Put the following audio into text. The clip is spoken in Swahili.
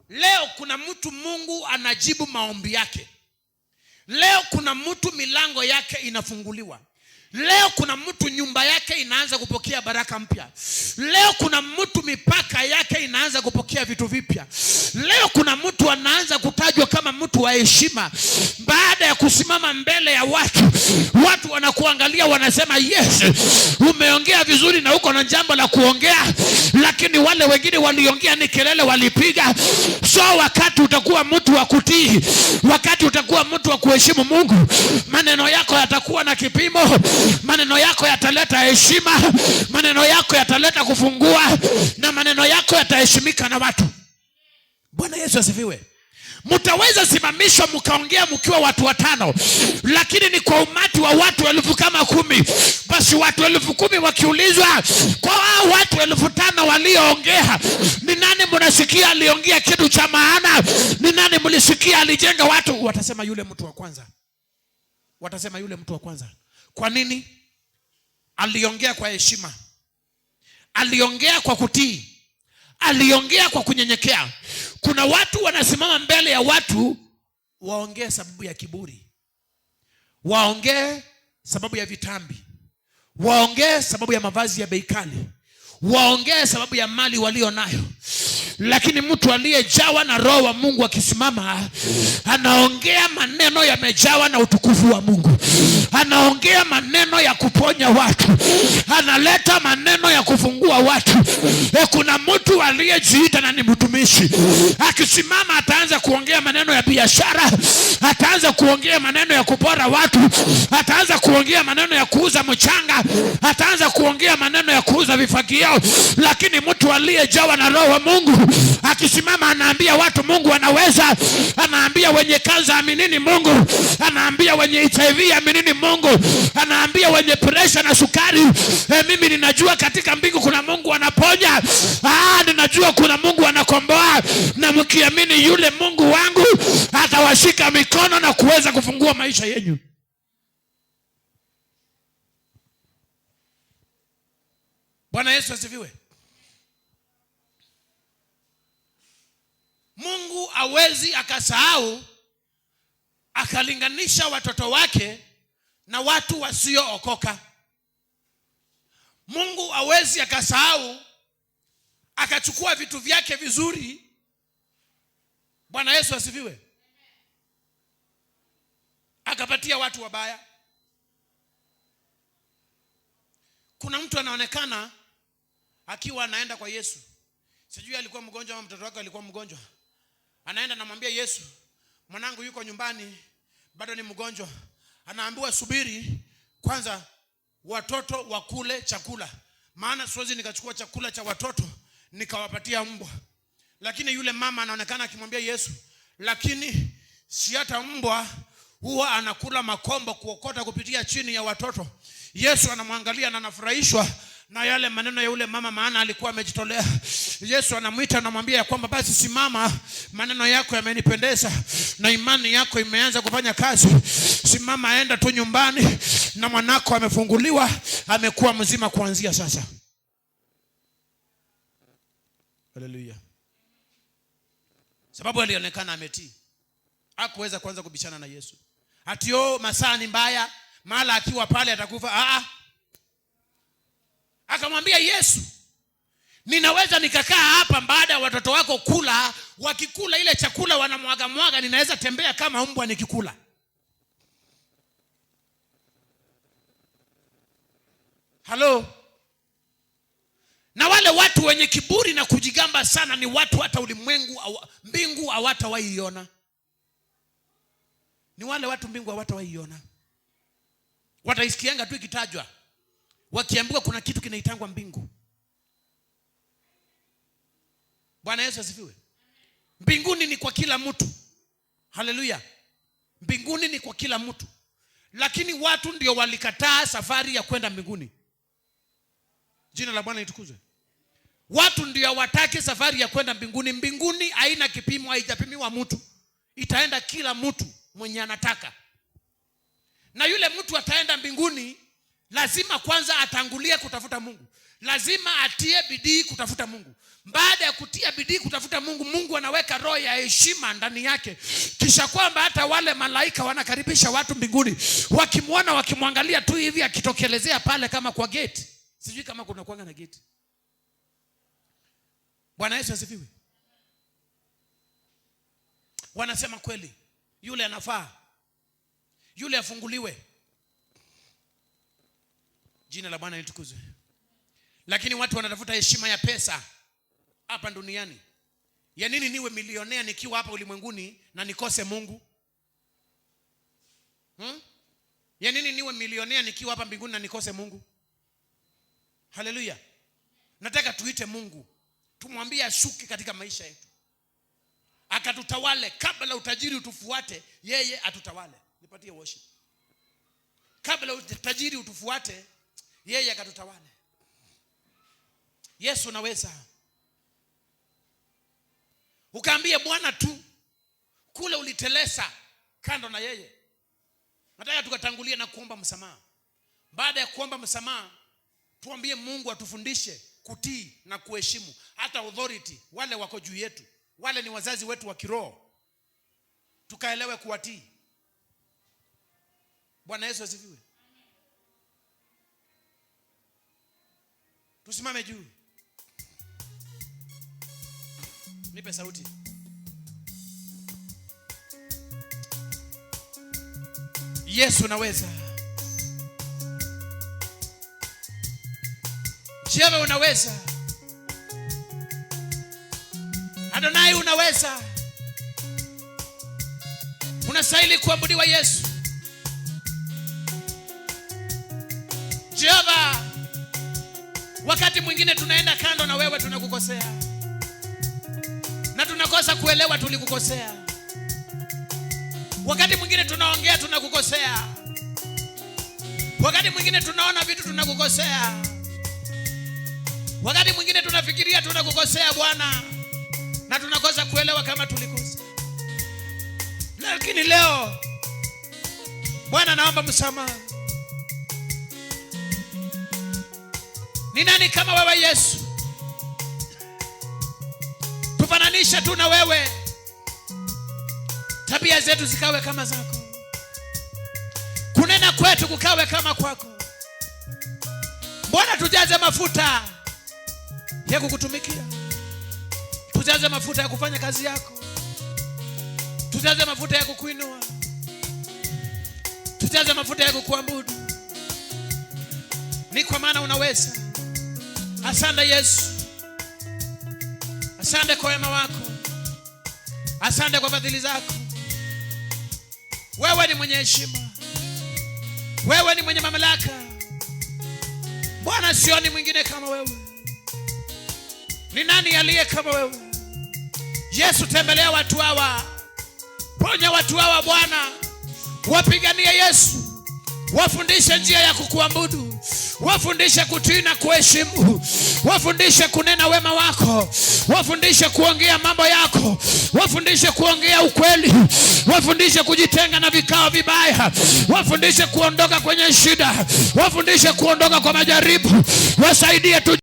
Leo kuna mtu Mungu anajibu maombi yake. Leo kuna mtu milango yake inafunguliwa. Leo kuna mtu nyumba yake inaanza kupokea baraka mpya. Leo kuna mtu mipaka yake inaanza kupokea vitu vipya. Leo kuna mtu anaanza kutajwa kama mtu wa heshima. Baada ya kusimama mbele ya watu, watu wanakuangalia wanasema, yes, umeongea vizuri na uko na jambo la kuongea, lakini wale wengine waliongea ni kelele walipiga. So wakati utakuwa mtu wa kutii, wakati utakuwa mtu wa kuheshimu Mungu, maneno yako yatakuwa na kipimo, maneno yako yataleta heshima, maneno yako yataleta kufungua, na maneno yako yataheshimika na watu. Bwana Yesu asifiwe. Mtaweza simamishwa mkaongea mkiwa watu watano, lakini ni kwa umati wa watu 10,000 kama 10. Basi watu 10,000 wakiulizwa, kwa hao watu 5,000 walioongea, ni nani mnasikia aliongea kitu cha maana? Ni nani mlisikia alijenga watu? Watasema yule mtu wa kwanza. Watasema yule mtu wa kwanza. Kwa nini? Aliongea kwa heshima, aliongea kwa kutii, aliongea kwa kunyenyekea. Kuna watu wanasimama mbele ya watu waongee sababu ya kiburi, waongee sababu ya vitambi, waongee sababu ya mavazi ya bei kali, waongee sababu ya mali walio nayo. Lakini mtu aliyejawa na roho wa Mungu akisimama, anaongea maneno yamejawa na utukufu wa Mungu, anaongea maneno ya kuponya watu, analeta maneno ya kufungua watu. Kuna mtu aliyejiita na ni mtumishi, akisimama ataanza kuongea maneno ya biashara, ataanza kuongea maneno ya kupora watu, ataanza kuongea maneno ya kuuza mchanga, ataanza kuongea maneno ya kuuza vifagio. Lakini mtu aliyejawa na roho wa Mungu akisimama anaambia watu Mungu anaweza, anaambia wenye kansa aminini Mungu, anaambia wenye HIV aminini Mungu, anaambia wenye presha na sukari, mimi ninajua katika mbingu kuna Mungu anaponya, ninajua kuna Mungu anakomboa, na mkiamini yule Mungu wangu atawashika mikono na kuweza kufungua maisha yenu. Bwana Yesu asifiwe. Mungu hawezi akasahau akalinganisha watoto wake na watu wasiookoka. Mungu hawezi akasahau akachukua vitu vyake vizuri. Bwana Yesu asifiwe. Akapatia watu wabaya. Kuna mtu anaonekana akiwa anaenda kwa Yesu. Sijui alikuwa mgonjwa ama mtoto wake alikuwa mgonjwa. Anaenda anamwambia Yesu, mwanangu yuko nyumbani bado ni mgonjwa. Anaambiwa subiri kwanza watoto wakule chakula, maana siwezi nikachukua chakula cha watoto nikawapatia mbwa. Lakini yule mama anaonekana akimwambia Yesu, lakini si hata mbwa huwa anakula makombo kuokota kupitia chini ya watoto. Yesu anamwangalia na anafurahishwa na yale maneno ya yule mama, maana alikuwa amejitolea. Yesu anamwita, anamwambia kwamba basi simama, maneno yako yamenipendeza na imani yako imeanza kufanya kazi. Simama, enda tu nyumbani na mwanako amefunguliwa, amekuwa mzima kuanzia sasa. Haleluya. Sababu alionekana ametii. Hakuweza kuanza kubishana na Yesu. Ati oh, masaa ni mbaya, mara akiwa pale atakufa. Akamwambia Yesu, ninaweza nikakaa hapa baada ya watoto wako kula, wakikula ile chakula wanamwaga mwaga, ninaweza tembea kama mbwa nikikula. Halo? Na wale watu wenye kiburi na kujigamba sana ni watu hata ulimwengu mbingu hawatawaiona. Ni wale watu mbingu hawatawaiona. Wataisikianga tu ikitajwa. Wakiambiwa kuna kitu kinaitangwa mbingu. Bwana Yesu asifiwe. Mbinguni ni kwa kila mtu. Haleluya. Mbinguni ni kwa kila mtu. Lakini watu ndio walikataa safari ya kwenda mbinguni. Jina la Bwana litukuzwe. Watu ndio hawataki safari ya kwenda mbinguni. Mbinguni haina kipimo, haijapimiwa mtu. Itaenda kila mtu mwenye anataka. Na yule mtu ataenda mbinguni lazima kwanza atangulie kutafuta Mungu. Lazima atie bidii kutafuta Mungu. Baada ya kutia bidii kutafuta Mungu, Mungu anaweka roho ya heshima ndani yake, kisha kwamba hata wale malaika wanakaribisha watu mbinguni, wakimwona, wakimwangalia tu hivi akitokelezea pale kama kwa gate. Sijui kama kuna kuanga na gate. Bwana Yesu asifiwe. Wanasema kweli, yule anafaa, yule afunguliwe. Jina la Bwana litukuzwe. Lakini watu wanatafuta heshima ya pesa hapa duniani. Ya nini niwe milionea nikiwa hapa ulimwenguni na nikose Mungu? Ya nini niwe milionea nikiwa hapa mbinguni na nikose Mungu? Haleluya. Nataka tuite Mungu, tumwambie ashuke katika maisha yetu, akatutawale. Kabla utajiri utufuate, yeye atutawale. Nipatie worship. Kabla utajiri utufuate, yeye akatutawale. Yesu unaweza. Ukaambie Bwana tu kule ulitelesa kando na yeye. Nataka tukatangulia na kuomba msamaha. Baada ya kuomba msamaha, tuambie Mungu atufundishe kutii na kuheshimu hata authority, wale wako juu yetu, wale ni wazazi wetu wa kiroho, tukaelewe kuwatii. Bwana Yesu asifiwe. Tusimame juu. Nipe sauti. Yesu unaweza. Jehova unaweza. Adonai unaweza. Unastahili kuabudiwa Yesu. Jehova, wakati mwingine tunaenda kando na wewe, tunakukosea na tunakosa kuelewa tulikukosea. Wakati mwingine tunaongea tunakukosea. Wakati mwingine tunaona vitu tunakukosea. Wakati mwingine tunafikiria tunakukosea Bwana, na tunakosa kuelewa kama tulikosa. Lakini leo Bwana, naomba msamaha. Ni nani kama wewe Yesu? Tufananishe tu na wewe, tabia zetu zikawe kama zako, kunena kwetu kukawe kama kwako. Bwana, tujaze mafuta ya kukutumikia, tujaze mafuta ya kufanya kazi yako, tujaze mafuta ya kukuinua, tujaze mafuta ya kukuabudu. Ni kwa maana unaweza. Asante Yesu, asante kwa wema wako, asante kwa fadhili zako. Wewe ni mwenye heshima, wewe ni mwenye mamlaka Bwana, sioni mwingine kama wewe. Ni nani aliye kama wewe? Yesu, tembelea watu hawa, ponya watu hawa Bwana, wapiganie Yesu, wafundishe njia ya kukuabudu, wafundishe kutii na kuheshimu, wafundishe kunena wema wako, wafundishe kuongea mambo yako, wafundishe kuongea ukweli, wafundishe kujitenga na vikao vibaya, wafundishe kuondoka kwenye shida, wafundishe kuondoka kwa majaribu, wasaidie tu.